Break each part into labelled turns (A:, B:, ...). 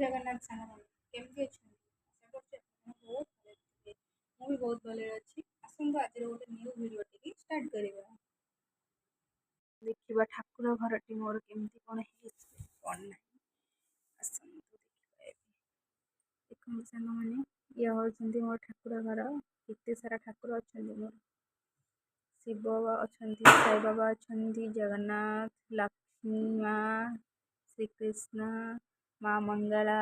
A: ଜଗନ୍ନାଥ ସାଙ୍ଗମାନେ, କେମିତି ଅଛନ୍ତି? ଆଶା କରୁଛି ଆପଣ ବହୁତ ଭଲରେ ଥିବେ। ମୁଁ ବି ବହୁତ ଭଲରେ ଅଛି। ଆସନ୍ତୁ, ଆଜିର ଗୋଟେ ନ୍ୟୁ ଭିଡ଼ିଓଟିକି ଷ୍ଟାର୍ଟ କରିବା। ଦେଖିବା ଠାକୁର ଘରଟି ମୋର କେମିତି କ'ଣ ହେଇଛି, କ'ଣ ନାହିଁ। ଆସନ୍ତୁ ଦେଖିବା ଏବେ। ଦେଖନ୍ତୁ ସାଙ୍ଗମାନେ, ଇଏ ହେଉଛନ୍ତି ମୋ ଠାକୁର ଘର। କେତେ ସାରା ଠାକୁର ଅଛନ୍ତି ମୋର। ଶିବ ଅଛନ୍ତି, ସାଇବାବା ଅଛନ୍ତି, ଜଗନ୍ନାଥ, ଲକ୍ଷ୍ମୀ ମା, ଶ୍ରୀକୃଷ୍ଣ, ମା ମଙ୍ଗଳା,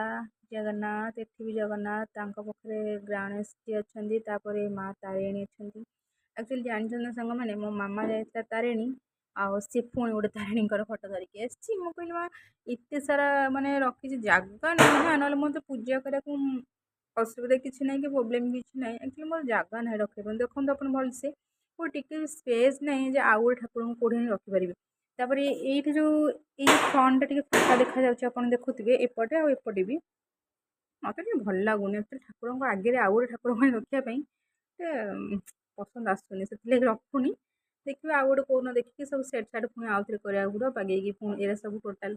A: ଜଗନ୍ନାଥ। ଏଠି ବି ଜଗନ୍ନାଥ, ତାଙ୍କ ପାଖରେ ଗଣେଶଜୀ ଅଛନ୍ତି, ତାପରେ ମା ତାରିଣୀ ଅଛନ୍ତି। ଆକ୍ଚୁଆଲି ଜାଣିଛନ୍ତି ନା ସାଙ୍ଗମାନେ, ମୋ ମାମା ଯାଇଥିଲା ତାରିଣୀ ଆଉ ସିଏ ପୁଣି ଗୋଟେ ତାରିଣୀଙ୍କର ଫଟୋ ଧରିକି ଆସିଛି। ମୁଁ କହିଲି, ମା, ଏତେ ସାରା ମାନେ ରଖିଛି, ଜାଗା ନାହିଁ ନା, ନହେଲେ ମୋତେ ପୂଜା କରିବାକୁ ଅସୁବିଧା କିଛି ନାହିଁ କି ପ୍ରୋବ୍ଲେମ୍ କିଛି ନାହିଁ। ଆକ୍ଚୁଆଲି ମୋର ଜାଗା ନାହିଁ ରଖିବା ପାଇଁ। ଦେଖନ୍ତୁ ଆପଣ ଭଲସେ, କେଉଁଠି ଟିକେ ବି ସ୍ପେସ୍ ନାହିଁ ଯେ ଆଉ ଗୋଟେ ଠାକୁରଙ୍କୁ କେଉଁଠି ଆଣି ରଖିପାରିବେ। ତାପରେ ଏଇଠି ଯେଉଁ ଏଇ ଯେଉଁ ଫ୍ରଣ୍ଟଟା ଟିକେ ଫାଙ୍କା ଦେଖାଯାଉଛି, ଆପଣ ଦେଖୁଥିବେ ଏପଟେ ଆଉ ଏପଟେ ବି, ମୋତେ ଟିକେ ଭଲ ଲାଗୁନି। ଆକ୍ଚୁଆଲି ଠାକୁରଙ୍କ ଆଗରେ ଆଉ ଗୋଟେ ଠାକୁରଙ୍କୁ ଆଣି ରଖିବା ପାଇଁ ଟିକେ ପସନ୍ଦ ଆସୁନି, ସେଥିଲାଗି ରଖୁନି। ଦେଖିବା, ଆଉ ଗୋଟେ କେଉଁଦିନ ଦେଖିକି ସବୁ ସେଟ୍ ସାଟ୍ ପୁଣି ଆଉଥରେ କରିବାକୁ ପଡ଼ିବ ବାଗେଇକି। ପୁଣି ଏଇଟା ସବୁ ଟୋଟାଲ୍,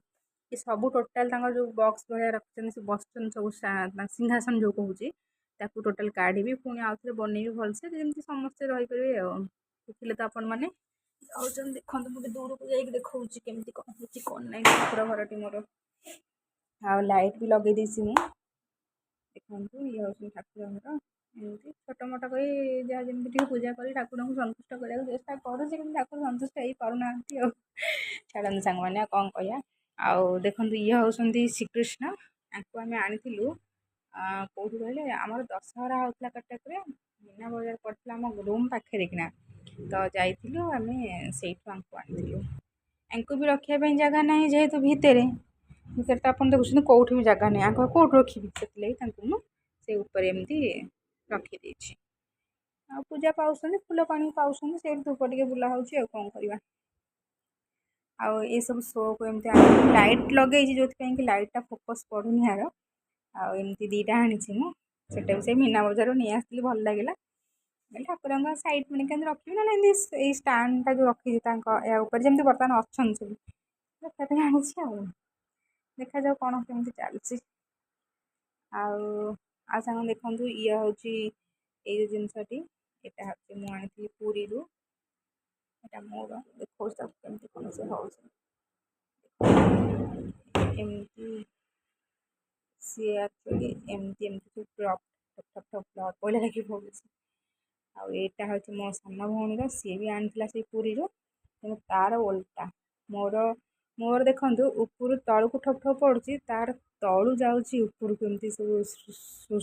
A: ଏ ସବୁ ଟୋଟାଲ୍ ତାଙ୍କର ଯେଉଁ ବକ୍ସ ଭଳିଆ ରଖିଛନ୍ତି, ସେ ବସିଛନ୍ତି ସବୁ, ସିଂହାସନ ଯେଉଁ କହୁଛି, ତାକୁ ଟୋଟାଲ୍ କାଢ଼ିବି, ପୁଣି ଆଉଥରେ ବନେଇବି ଭଲସେ, ଯେମିତି ସମସ୍ତେ ରହିପାରିବେ। ଆଉ ଦେଖିଲେ ତ ଆପଣମାନେ ଯାଉଛନ୍ତି। ଦେଖନ୍ତୁ, ମୁଁ ଟିକେ ଦୂରକୁ ଯାଇକି ଦେଖାଉଛି କେମିତି କ'ଣ ହେଇଛି, କ'ଣ ନାହିଁ ଠାକୁର ଘରଟି ମୋର। ଆଉ ଲାଇଟ୍ ବି ଲଗେଇ ଦେଇଛି ମୁଁ। ଦେଖନ୍ତୁ, ଇଏ ହେଉଛନ୍ତି ଠାକୁର ଘର। ଏମିତି ଛୋଟ ମୋଟ କରି ଯାହା ଯେମିତି ଟିକେ ପୂଜା କରି ଠାକୁରଙ୍କୁ ସନ୍ତୁଷ୍ଟ କରିବାକୁ ଚେଷ୍ଟା କରୁଛି, କିନ୍ତୁ ଠାକୁର ସନ୍ତୁଷ୍ଟ ହେଇପାରୁନାହାନ୍ତି। ଆଉ ଛାଡ଼ନ୍ତୁ ସାଙ୍ଗମାନେ, ଆଉ କ'ଣ କହିବା? ଆଉ ଦେଖନ୍ତୁ, ଇଏ ହେଉଛନ୍ତି ଶ୍ରୀକୃଷ୍ଣ। ଆଙ୍କୁ ଆମେ ଆଣିଥିଲୁ କେଉଁଠୁ କହିଲେ, ଆମର ଦଶହରା ହେଉଥିଲା କଟକରେ, ମୀନା ବଜାର ପଡ଼ିଥିଲା ଆମ ରୁମ୍ ପାଖରେ କିନା, ତ ଯାଇଥିଲୁ ଆମେ, ସେଇଠୁ ଆଙ୍କୁ ଆଣିଥିଲୁ। ଆଙ୍କୁ ବି ରଖିବା ପାଇଁ ଜାଗା ନାହିଁ, ଯେହେତୁ ଭିତରେ ଭିତରେ ତ ଆପଣ ଦେଖୁଛନ୍ତି କେଉଁଠି ବି ଜାଗା ନାହିଁ, ଆଙ୍କୁ କେଉଁଠି ରଖିବି? ସେଥିଲାଗି ତାଙ୍କୁ ମୁଁ ସେ ଉପରେ ଏମିତି ରଖିଦେଇଛି। ଆଉ ପୂଜା ପାଉଛନ୍ତି, ଫୁଲ ପାଣି ପାଉଛନ୍ତି, ସେଇଠି ଧୂପ ଟିକେ ବୁଲା ହେଉଛି, ଆଉ କ'ଣ କରିବା? ଆଉ ଏସବୁ ଶୋକୁ ଏମିତି ଆଣିକି ଲାଇଟ୍ ଲଗେଇଛି, ଯେଉଁଥିପାଇଁ କି ଲାଇଟ୍ଟା ଫୋକସ୍ ପଡ଼ୁନି ଆର। ଆଉ ଏମିତି ଦୁଇଟା ଆଣିଛି ମୁଁ, ସେଇଟା ବି ସେଇ ମୀନା ବଜାରରୁ ନେଇ ଆସିଥିଲି। ଭଲ ଲାଗିଲା, ଠାକୁରଙ୍କ ସାଇଡ଼୍ ମାନେ କେମିତି ରଖିବି, ନହେଲେ ଏମିତି ଏଇ ଷ୍ଟାଣ୍ଡଟା ଯେଉଁ ରଖିଛି ତାଙ୍କ ଏହା ଉପରେ ଯେମିତି ବର୍ତ୍ତମାନ ଅଛନ୍ତି ସବୁ, ରଖିବା ପାଇଁ ଆଣିଛି। ଆଉ ଦେଖାଯାଉ କ'ଣ କେମିତି ଚାଲିଛି। ଆଉ ଆଉ ସାଙ୍ଗ ଦେଖନ୍ତୁ, ଇଏ ହେଉଛି ଏଇ ଯେଉଁ ଜିନିଷଟି, ଏଇଟା ହେଉଛି ମୁଁ ଆଣିଥିଲି ପୁରୀରୁ। ଏଇଟା ମୋର ଦେଖାଉଛି ତାକୁ କେମିତି କ'ଣ ସେ ହେଉଛି। ଏମିତି ସିଏ ଆକ୍ଚୁଆଲି ଏମିତି ଏମିତି ସବୁ ଡ୍ରପ୍ ଠପ୍ ଠପ୍ ଠପ୍ ଡ୍ରପ୍ ପଡ଼ିଲା ଲାଗି ପଡ଼ୁଛି। ଆଉ ଏଇଟା ହେଉଛି ମୋ ସାନ ଭଉଣୀର, ସିଏ ବି ଆଣିଥିଲା ସେଇ ପୁରୀରୁ, କିନ୍ତୁ ତାର ଓଲଟା। ମୋର ମୋର ଦେଖନ୍ତୁ, ଉପରୁ ତଳକୁ ଠପ୍ ଠପ୍ ପଡ଼ୁଛି, ତାର ତଳୁ ଯାଉଛି ଉପରକୁ, ଏମିତି ସବୁ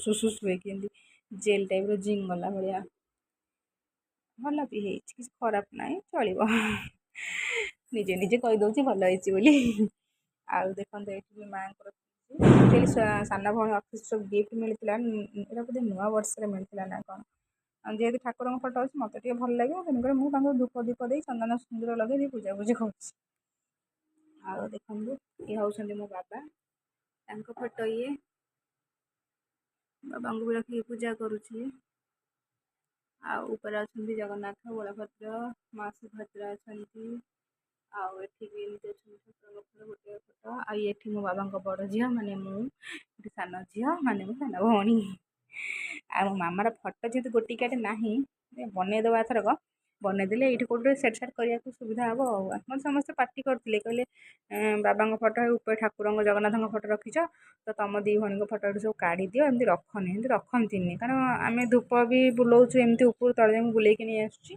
A: ସୁ ସୁ ହେଇକି ଏମିତି ଜେଲ୍ ଟାଇପ୍ର ଜିଙ୍ଗ ଗଲା ଭଳିଆ। ଭଲ ବି ହେଇଛି, କିଛି ଖରାପ ନାହିଁ, ଚଳିବ। ନିଜେ ନିଜେ କହିଦେଉଛି ଭଲ ହେଇଛି ବୋଲି। ଆଉ ଦେଖନ୍ତୁ, ଏଇଠି ବି ମାଆଙ୍କର। ଆକ୍ଚୁଆଲି ସାନ ଭଉଣୀ ଅଫିସ୍ ସବୁ ଗିଫ୍ଟ ମିଳିଥିଲା, ଏଇଟା ବୋଧେ ନୂଆ ବର୍ଷରେ ମିଳିଥିଲା ନା କ'ଣ। ଯେହେତୁ ଠାକୁରଙ୍କ ଫଟୋ ଅଛି, ମୋତେ ଟିକେ ଭଲ ଲାଗିବ, ତେଣୁକରି ମୁଁ ତାଙ୍କୁ ଧୂପ ଦୀପ ଦେଇ, ଚନ୍ଦନ ସିନ୍ଦୁର ଲଗେଇ ଦେଇ ପୂଜା ପୂଜି କରୁଛି। ଆଉ ଦେଖନ୍ତୁ, ଇଏ ହେଉଛନ୍ତି ମୋ ବାବା, ତାଙ୍କ ଫଟୋ ଇଏ। ବାବାଙ୍କୁ ବି ରଖିକି ପୂଜା କରୁଛି। ଆଉ ଉପରେ ଅଛନ୍ତି ଜଗନ୍ନାଥ, ବଳଭଦ୍ର, ମା ସୁଭଦ୍ରା ଅଛନ୍ତି। ଆଉ ଏଠି ବି ଏମିତି ଅଛନ୍ତି ଠାକୁରଙ୍କ ଫଟୋ, ଗୋଟେ ଫଟୋ। ଆଉ ଏଠି ମୋ ବାବାଙ୍କ ବଡ଼ ଝିଅ ମାନେ ମୁଁ, ଏଠି ସାନ ଝିଅ ମାନେ ମୋ ସାନ ଭଉଣୀ। ଆଉ ମୋ ମାମାର ଫଟୋ ଯେହେତୁ ଗୋଟିକାଟେ ନାହିଁ, ବନେଇଦେବା ଏଥରକ। ବନେଇଦେଲେ ଏଇଠି କେଉଁଠି ସେଟ୍ ସାଟ୍ କରିବାକୁ ସୁବିଧା ହେବ। ଆଉ ମୋତେ ସମସ୍ତେ ପାଟି କରୁଥିଲେ, କହିଲେ ବାବାଙ୍କ ଫଟୋ ଉପରେ ଠାକୁରଙ୍କ ଜଗନ୍ନାଥଙ୍କ ଫଟୋ ରଖିଛ ତ ତମ ଦୁଇ ଭଉଣୀଙ୍କ ଫଟୋ ଏଠି ସବୁ କାଢ଼ିଦିଅ, ଏମିତି ରଖନି, ଏମିତି ରଖନ୍ତିନି, କାରଣ ଆମେ ଧୂପ ବି ବୁଲଉଛୁ ଏମିତି ଉପରୁ ତଳେ ଯାଇ, ମୁଁ ବୁଲେଇକି ନେଇ ଆସୁଛି।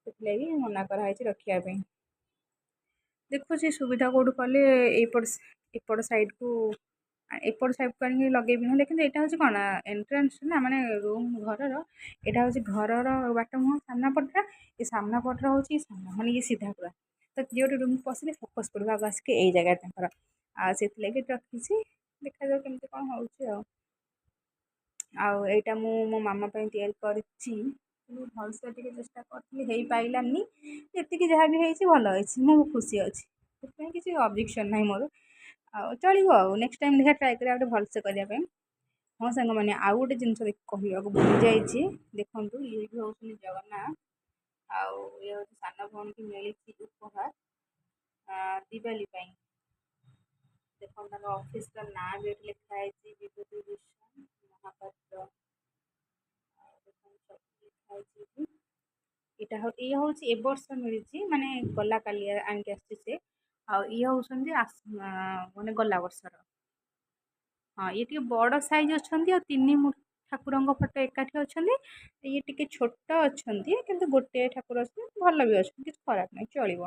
A: ସେଥିଲାଗି ମନା କରାହେଇଛି ରଖିବା ପାଇଁ। ଦେଖୁଛି ସୁବିଧା କେଉଁଠୁ କଲେ ଏଇପଟ ଏପଟ ସାଇଡ଼୍କୁ, ଏପଟ ସାଇଡ଼୍କୁ ଆଣିକି ଲଗେଇବି ନହେଲେ। କିନ୍ତୁ ଏଇଟା ହେଉଛି କ'ଣ ଏଣ୍ଟ୍ରାନ୍ସ ନା, ମାନେ ରୁମ୍ ଘରର, ଏଇଟା ହେଉଛି ଘରର ବାଟ ମୁହଁ ସାମ୍ନା ପଟଟା। ଏ ସାମ୍ନା ପଟର ହେଉଛି ସାମ୍ନା, ମାନେ ଇଏ ସିଧା ପୁରା ତ ଯିଏ ଗୋଟେ ରୁମ୍କୁ ପଶିଲେ ଫୋକସ୍ ପଡ଼ିବ ଆଗ ଆସିକି ଏଇ ଜାଗାରେ ତାଙ୍କର। ଆଉ ସେଥିଲାଗି ରଖିଛି, ଦେଖାଯାଉ କେମିତି କ'ଣ ହେଉଛି। ଆଉ ଆଉ ଏଇଟା ମୁଁ ମୋ ମାମା ପାଇଁ ତିଆରି କରିଛି, କିନ୍ତୁ ଭଲସେ ଟିକେ ଚେଷ୍ଟା କରିଥିଲି, ହେଇପାରିଲାନି। ଯେତିକି ଯାହା ବି ହେଇଛି ଭଲ ହେଇଛି, ମୁଁ ଖୁସି ଅଛି, ସେଥିପାଇଁ କିଛି ଅବଜେକ୍ସନ୍ ନାହିଁ ମୋର। ଆଉ ଚଳିବ, ଆଉ ନେକ୍ସଟ ଟାଇମ୍ ଦେଖିବା, ଟ୍ରାଏ କରିବା ଗୋଟେ ଭଲସେ କରିବା ପାଇଁ। ହଁ ସାଙ୍ଗମାନେ, ଆଉ ଗୋଟେ ଜିନିଷ କହିବାକୁ ଭୁଲି ଯାଇଛି। ଦେଖନ୍ତୁ, ଇଏ ବି ହେଉଛନ୍ତି ଜଗନ୍ନାଥ। ଆଉ ଇଏ ହେଉଛି ସାନ ଭଉଣୀକି ମିଳିଛି ଉପହାର ଦିୱାଲୀ ପାଇଁ। ଦେଖନ୍ତୁ, ତାଙ୍କ ଅଫିସର ନାଁ ବି ଏଠି ଲେଖା ହେଇଛି, ବିଭୂତି ଭୂଷଣ ମହାପାତ୍ର। ଆଉ ଦେଖନ୍ତୁ, ସବୁ ଲେଖା ହେଇଛି ଏଠି। ଏଇଟା ଇଏ ହେଉଛି ଏ ବର୍ଷ ମିଳିଛି, ମାନେ ଗଲା କାଲି ଆଣିକି ଆସିଛି ସେ। ଆଉ ଇଏ ହେଉଛନ୍ତି ମାନେ ଗଲା ବର୍ଷର। ହଁ, ଇଏ ଟିକେ ବଡ଼ ସାଇଜ୍ ଅଛନ୍ତି ଆଉ ତିନି ଠାକୁରଙ୍କ ଫଟୋ ଏକାଠି ଅଛନ୍ତି। ଇଏ ଟିକେ ଛୋଟ ଅଛନ୍ତି, କିନ୍ତୁ ଗୋଟିଏ ଠାକୁର ଅଛନ୍ତି। ଭଲ ବି ଅଛନ୍ତି, କିଛି ଖରାପ ନାହିଁ, ଚଳିବ।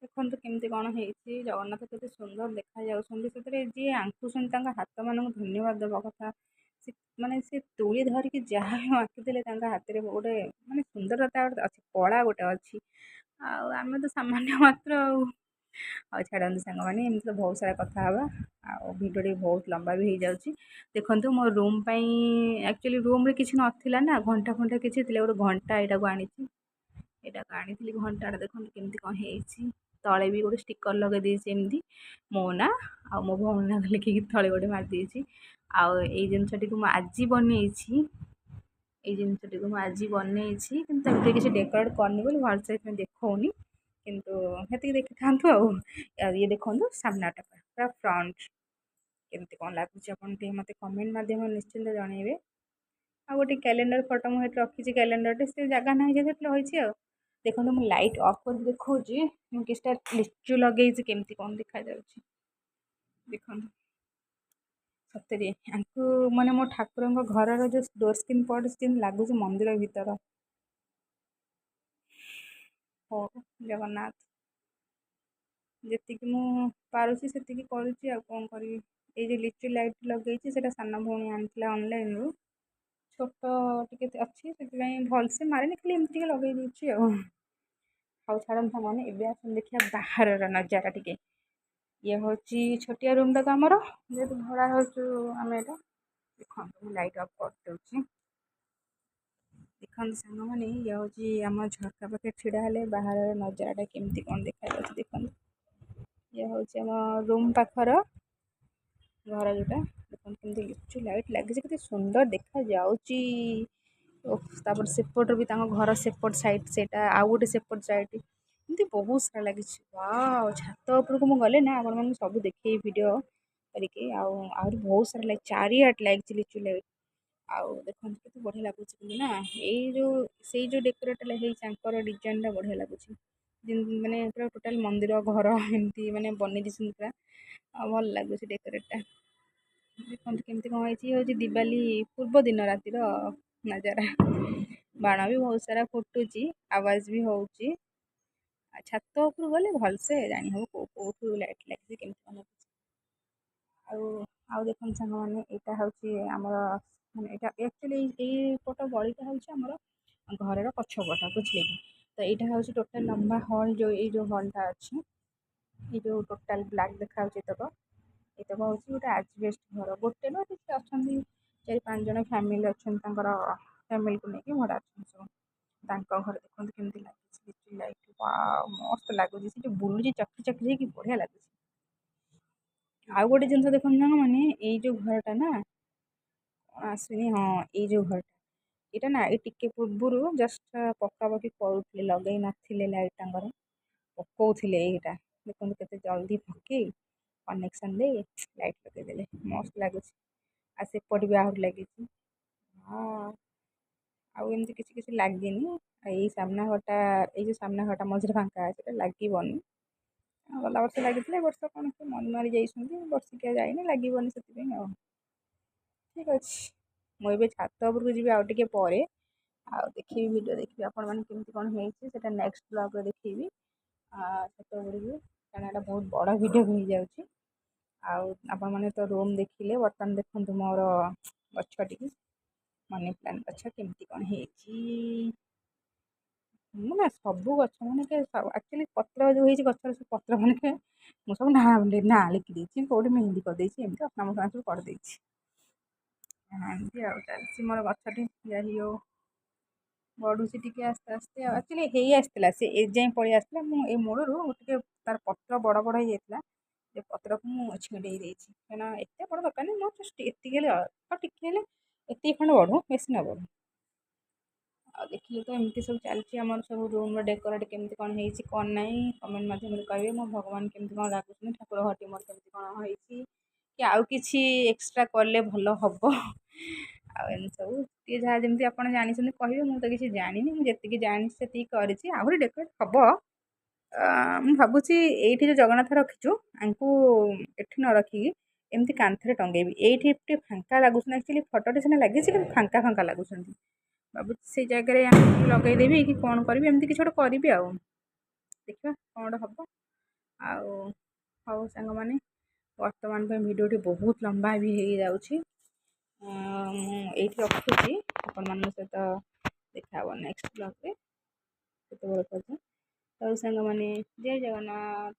A: ଦେଖନ୍ତୁ କେମିତି କ'ଣ ହେଇଛି। ଜଗନ୍ନାଥ କେତେ ସୁନ୍ଦର ଦେଖାଯାଉଛନ୍ତି। ସେଥିରେ ଯିଏ ଆଙ୍କୁଛନ୍ତି, ତାଙ୍କ ହାତମାନଙ୍କୁ ଧନ୍ୟବାଦ ଦେବା କଥା। ସେ ମାନେ ସେ ତୁଳି ଧରିକି ଯାହା ବି ଆଙ୍କିଥିଲେ, ତାଙ୍କ ହାତରେ ଗୋଟେ ମାନେ ସୁନ୍ଦରତା ଗୋଟେ ଅଛି, କଳା ଗୋଟେ ଅଛି। ଆଉ ଆମେ ତ ସାମାନ୍ୟ ମାତ୍ର। ଆଉ ଛାଡ଼ନ୍ତୁ ସାଙ୍ଗମାନେ, ଏମିତି ତ ବହୁତ ସାରା କଥା ହେବା ଆଉ ଭିଡ଼ିଓଟି ବହୁତ ଲମ୍ବା ବି ହେଇଯାଉଛି। ଦେଖନ୍ତୁ, ମୋ ରୁମ୍ ପାଇଁ ଆକ୍ଚୁଆଲି ରୁମ୍ରେ କିଛି ନଥିଲା ନା ଘଣ୍ଟା ଫଣ୍ଟା କିଛି ଥିଲା। ଗୋଟେ ଘଣ୍ଟା ଏଇଟାକୁ ଆଣିଛି, ଏଇଟାକୁ ଆଣିଥିଲି ଘଣ୍ଟାଟା। ଦେଖନ୍ତୁ କେମିତି କ'ଣ ହେଇଛି। ତଳେ ବି ଗୋଟେ ଷ୍ଟିକର୍ ଲଗେଇ ଦେଇଛି ଏମିତି, ମୋ ନାଁ ଆଉ ମୋ ଭଉଣୀ ନାଁ ଲେଖିକି ତଳେ ଗୋଟେ ମାରିଦେଇଛି। ଆଉ ଏଇ ଜିନିଷଟିକୁ ମୁଁ ଆଜି ବନେଇଛି। ଏଇ ଜିନିଷଟିକୁ ମୁଁ ଆଜି ବନେଇଛି, କିନ୍ତୁ ତା ଭିତରେ କିଛି ଡେକୋରେଟ୍ କରିନି ବୋଲି ଭଲସେ ସେଥିପାଇଁ ଦେଖାଉନି, କିନ୍ତୁ ସେତିକି ଦେଖିଥାନ୍ତୁ। ଆଉ ଇଏ ଦେଖନ୍ତୁ, ସାମ୍ନାଟା ପୁରା ଫ୍ରଣ୍ଟ କେମିତି କ'ଣ ଲାଗୁଛି, ଆପଣ ଟିକେ ମୋତେ କମେଣ୍ଟ ମାଧ୍ୟମରେ ନିଶ୍ଚିନ୍ତ ଜଣାଇବେ। ଆଉ ଗୋଟେ କ୍ୟାଲେଣ୍ଡର ଫଟୋ ମୁଁ ଏଠି ରଖିଛି। କ୍ୟାଲେଣ୍ଡରଟେ ସେ ଜାଗା ନାହିଁ ଯେହେତୁ ରହିଛି। ଆଉ ଦେଖନ୍ତୁ, ମୁଁ ଲାଇଟ୍ ଅଫ୍ କରିକି ଦେଖାଉଛି। ମୁଁ କିଛିଟା ଲିଚୁ ଲଗେଇଛି, କେମିତି କ'ଣ ଦେଖାଯାଉଛି ଦେଖନ୍ତୁ। ସତରେ ୟାଙ୍କୁ ମାନେ ମୋ ଠାକୁରଙ୍କ ଘରର ଯେଉଁ ଡୋର୍ ସ୍କ୍ରିନ୍ ପଡ଼ିଛି, ଯେମିତି ଲାଗୁଛି ମନ୍ଦିର ଭିତର। ହଉ ଜଗନ୍ନାଥ, ଯେତିକି ମୁଁ ପାରୁଛି ସେତିକି କରୁଛି, ଆଉ କ'ଣ କରିବି? ଏଇ ଯେଉଁ ଲିଚୁ ଲାଇଟ୍ ଲଗେଇଛି, ସେଇଟା ସାନ ଭଉଣୀ ଆଣିଥିଲା ଅନଲାଇନ୍ରୁ। ଛୋଟ ଟିକେ ଅଛି, ସେଥିପାଇଁ ଭଲସେ ମାରିନି, ଖାଲି ଏମିତି ଟିକେ ଲଗେଇ ଦେଇଛି। ଆଉ ହଉ ଛାଡ଼ନ୍ତୁ ସାଙ୍ଗମାନେ, ଏବେ ଆସନ୍ତୁ ଦେଖିବା ବାହାରର ନଜାରା ଟିକେ। ଇଏ ହେଉଛି ଛୋଟିଆ ରୁମ୍ଟା ତ ଆମର, ଯେହେତୁ ଭଡ଼ା ହେଉଛୁ ଆମେ ଏଇଟା। ଦେଖନ୍ତୁ, ମୁଁ ଲାଇଟ୍ ଅଫ୍ କରିଦେଉଛି। ଦେଖନ୍ତୁ ସାଙ୍ଗମାନେ, ଇଏ ହେଉଛି ଆମ ଝରକା ପାଖରେ ଛିଡ଼ା ହେଲେ ବାହାରର ନଜାରାଟା କେମିତି କ'ଣ ଦେଖାଯାଉଛି ଦେଖନ୍ତୁ। ଇଏ ହେଉଛି ଆମ ରୁମ୍ ପାଖର ଘର ଯେଉଁଟା। ଦେଖନ୍ତୁ କେମିତି ଲିଚୁ ଲାଇଟ୍ ଲାଗିଛି, କେତେ ସୁନ୍ଦର ଦେଖାଯାଉଛି। ତାପରେ ସେପଟରେ ବି ତାଙ୍କ ଘର ସେପଟ ସାଇଡ଼୍, ସେଇଟା ଆଉ ଗୋଟେ ସେପଟ ସାଇଡ଼୍, ଏମିତି ବହୁତ ସାରା ଲାଗିଛି। ୱାଓ, ଛାତ ଉପରକୁ ମୁଁ ଗଲେ ନା ଆପଣମାନଙ୍କୁ ସବୁ ଦେଖେଇବି ଭିଡ଼ିଓ କରିକି। ଆଉ ଆହୁରି ବହୁତ ସାରା ଲାଇଟ୍, ଚାରିଆଡ଼େ ଲାଗିଛି ଲିଚୁ ଲାଇଟ୍। ଆଉ ଦେଖନ୍ତୁ କେତେ ବଢ଼ିଆ ଲାଗୁଛି କିନ୍ତୁ ନା, ଏଇ ଯେଉଁ ସେଇ ଯେଉଁ ଡେକୋରେଟ୍ ହେଇଛି, ତାଙ୍କର ଡିଜାଇନଟା ବଢ଼ିଆ ଲାଗୁଛି। ମାନେ ପୁରା ଟୋଟାଲ୍ ମନ୍ଦିର ଘର ଏମିତି ମାନେ ବନେଇ ଦେଇଛନ୍ତି ପୁରା, ଆଉ ଭଲ ଲାଗୁଛି ଡେକୋରେଟ୍ଟା। ଦେଖନ୍ତୁ କେମିତି କ'ଣ ହେଇଛି। ହେଉଛି ଦିୱାଲି ପୂର୍ବ ଦିନ ରାତିର ନଜାରା। ବାଣ ବି ବହୁତ ସାରା ଫୁଟୁଛି, ଆୱାଜ ବି ହେଉଛି। ଆଉ ଛାତ ଉପରକୁ ଗଲେ ଭଲସେ ଜାଣିହେବ କେଉଁ କେଉଁଠୁ ଲାଇଟ୍ ଲାଗିଛି, କେମିତି କ'ଣ ଲାଗୁଛି। ଆଉ ଦେଖନ୍ତୁ ସାଙ୍ଗମାନେ, ଏଇଟା ହେଉଛି ଆମର ମାନେ ଏଇଟା ଆକ୍ଚୁଆଲି ଏଇ ପଟ ଗଳିଟା ହେଉଛି ଆମର ଘରର ପଛପଟ, ବୁଝିଲେ କି? ତ ଏଇଟା ହେଉଛି ଟୋଟାଲ୍ ଲମ୍ବା ହଲ୍। ଯେଉଁ ଏଇ ଯେଉଁ ହଲ୍ଟା ଅଛି, ଏଇ ଯେଉଁ ଟୋଟାଲ୍ ବ୍ଲାକ୍ ଦେଖାଯାଉଛି, ଏତକ ହେଉଛି ଗୋଟେ ଆଜବେଷ୍ଟ ଘର। ଗୋଟେ ନୁହଁ, କିଛି ଅଛନ୍ତି, ଚାରି ପାଞ୍ଚ ଜଣ ଫ୍ୟାମିଲି ଅଛନ୍ତି, ତାଙ୍କର ଫ୍ୟାମିଲିକୁ ନେଇକି ଭଡ଼ା ଅଛନ୍ତି ସବୁ। ତାଙ୍କ ଘରେ ଦେଖନ୍ତୁ କେମିତି ଲାଗିଛି ଲିଚୁ ଲାଇଟ୍। ୱାଓ, ମସ୍ତ ଲାଗୁଛି। ସେ ଯେଉଁ ବୁଲୁଛି ଚକ୍ରି ଚକ୍ରି ହେଇକି, ବଢ଼ିଆ ଲାଗୁଛି। ଆଉ ଗୋଟେ ଜିନିଷ ଦେଖନ୍ତୁ ସାଙ୍ଗମାନେ, ଏଇ ଯେଉଁ ଘରଟା ନା କ'ଣ ଆସୁନି, ହଁ, ଏଇ ଯେଉଁ ଘରଟା, ଏଇଟା ନା ଏଇ ଟିକେ ପୂର୍ବରୁ ଜଷ୍ଟ ପକାପକି କରୁଥିଲେ, ଲଗେଇ ନଥିଲେ ଲାଇଟ୍, ତାଙ୍କର ପକଉଥିଲେ। ଏଇଟା ଦେଖନ୍ତୁ, କେତେ ଜଲ୍ଦି ପକେଇ କନେକ୍ସନ୍ ଦେଇ ଲାଇଟ୍ ଲଗେଇଦେଲେ, ମସ୍ତ ଲାଗୁଛି। ଆଉ ସେପଟେ ବି ଆହୁରି ଲାଗିଛି। ହଁ, ଆଉ ଏମିତି କିଛି କିଛି ଲାଗିନି। ଆଉ ଏଇ ସାମ୍ନା ଘରଟା, ଏଇ ଯେଉଁ ସାମ୍ନା ଘରଟା ମଝିରେ ଫାଙ୍କା ଅଛି, ଏଇଟା ଲାଗିବନି। ଗଲା ବର୍ଷ ଲାଗିଥିଲା, ଏ ବର୍ଷ କ'ଣ ସେ ମନ ମାରି ଯାଇଛନ୍ତି, ବର୍ଷିକିଆ ଯାଇନି, ଲାଗିବନି ସେଥିପାଇଁ। ଆଉ ଠିକ୍ ଅଛି, ମୁଁ ଏବେ ଛାତ ଉପରକୁ ଯିବି ଆଉ ଟିକେ ପରେ, ଆଉ ଦେଖିବି, ଭିଡ଼ିଓ ଦେଖିବି ଆପଣମାନେ କେମିତି କ'ଣ ହେଇଛି। ସେଇଟା ନେକ୍ସଟ ବ୍ଲଗ୍ରେ ଦେଖେଇବି ଛାତ ଉପରକୁ ଯିବି, କାରଣ ଏଇଟା ବହୁତ ବଡ଼ ଭିଡ଼ିଓ ବି ହେଇଯାଉଛି। ଆଉ ଆପଣମାନେ ତ ରୁମ୍ ଦେଖିଲେ, ବର୍ତ୍ତମାନ ଦେଖନ୍ତୁ ମୋର ଗଛଟିକି, ମନି ପ୍ଲାଣ୍ଟ ଗଛ କେମିତି କ'ଣ ହେଇଛି। ମୁଁ ନା ସବୁ ଗଛ ମାନେ ଆକ୍ଚୁଆଲି ପତ୍ର ଯେଉଁ ହେଇଛି ଗଛର, ସବୁ ପତ୍ର ମାନେ ମୁଁ ସବୁ ନାଁ ନାଁ ଲେଖିଦେଇଛି, କେଉଁଠି ମେହେନ୍ଦି କରିଦେଇଛି, ଏମିତି ଅସନା ମସନା ସବୁ କରିଦେଇଛି। ଏମିତି ଆଉ ଚାଲିଛି ମୋର ଗଛଟି। ଯାଇ ହଉ, ବଢ଼ୁଛି ଟିକେ ଆସ୍ତେ ଆସ୍ତେ। ଆଉ ଆକ୍ଚୁଆଲି ହେଇ ଆସିଥିଲା ସେ, ଏ ଯାଏଁ ପଳେଇ ଆସିଥିଲା। ମୁଁ ଏ ମୂଳରୁ ଟିକେ ତାର ପତ୍ର ବଡ଼ ବଡ଼ ହେଇଯାଇଥିଲା, ସେ ପତ୍ରକୁ ମୁଁ ଛିଣ୍ଡେଇ ଦେଇଛି, କାହିଁକିନା ଏତେ ବଡ଼ ଦରକାର ନାହିଁ ମୋର। ଜଷ୍ଟ ଏତିକି ହେଲେ, ଆଉ ଟିକେ ହେଲେ ଏତିକି ଖଣ୍ଡେ ବଢ଼ୁ, ବେଶୀ ନ ବଢ଼ୁ। ଆଉ ଦେଖିଲେ ତ ଏମିତି ସବୁ ଚାଲିଛି ଆମର ସବୁ ରୁମ୍ର ଡେକୋରେଟ୍ କେମିତି କ'ଣ ହେଇଛି କ'ଣ ନାହିଁ, କମେଣ୍ଟ ମାଧ୍ୟମରେ କହିବେ। ମୋ ଭଗବାନ କେମିତି କ'ଣ ଲାଗୁଛନ୍ତି, ଠାକୁର ଘରଟି ମୋର କେମିତି କ'ଣ ହେଇଛି, କି ଆଉ କିଛି ଏକ୍ସଟ୍ରା କଲେ ଭଲ ହେବ। ଆଉ ଏମିତି ସବୁ ଟିକେ ଯାହା ଯେମିତି ଆପଣ ଜାଣିଛନ୍ତି କହିବେ। ମୁଁ ତ କିଛି ଜାଣିନି, ମୁଁ ଯେତିକି ଜାଣିଛି ସେତିକି କରିଛି। ଆହୁରି ଡେକୋରେଟ୍ ହେବ। ମୁଁ ଭାବୁଛି ଏଇଠି ଯେଉଁ ଜଗନ୍ନାଥ ରଖିଛୁ, ଆଙ୍କୁ ଏଠି ନ ରଖିକି ଏମିତି କାନ୍ଥରେ ଟଙ୍ଗେଇବି। ଏଇଠି ଟିକେ ଫାଙ୍କା ଲାଗୁଛନ୍ତି। ଆକ୍ଚୁଆଲି ଫଟୋଟି ସିନା ଲାଗିଛି, କିନ୍ତୁ ଫାଙ୍କା ଫାଙ୍କା ଲାଗୁଛନ୍ତି। ଭାବୁଛି ସେଇ ଜାଗାରେ ଲଗେଇଦେବି କି କ'ଣ କରିବି, ଏମିତି କିଛି ଗୋଟେ କରିବି। ଆଉ ଦେଖିବା କ'ଣ ଗୋଟେ ହେବ। ଆଉ ହଉ ସାଙ୍ଗମାନେ, ବର୍ତ୍ତମାନ ପାଇଁ ଭିଡ଼ିଓଟି ବହୁତ ଲମ୍ବା ବି ହେଇଯାଉଛି, ମୁଁ ଏଇଠି ରଖୁଛି। ଆପଣମାନଙ୍କ ସହିତ ଦେଖା ହେବ ନେକ୍ସଟ ବ୍ଲଗ୍ରେ, ସେତେବେଳେ ପର୍ଯ୍ୟନ୍ତ ହଉ ସାଙ୍ଗମାନେ, ଜୟ ଜଗନ୍ନାଥ।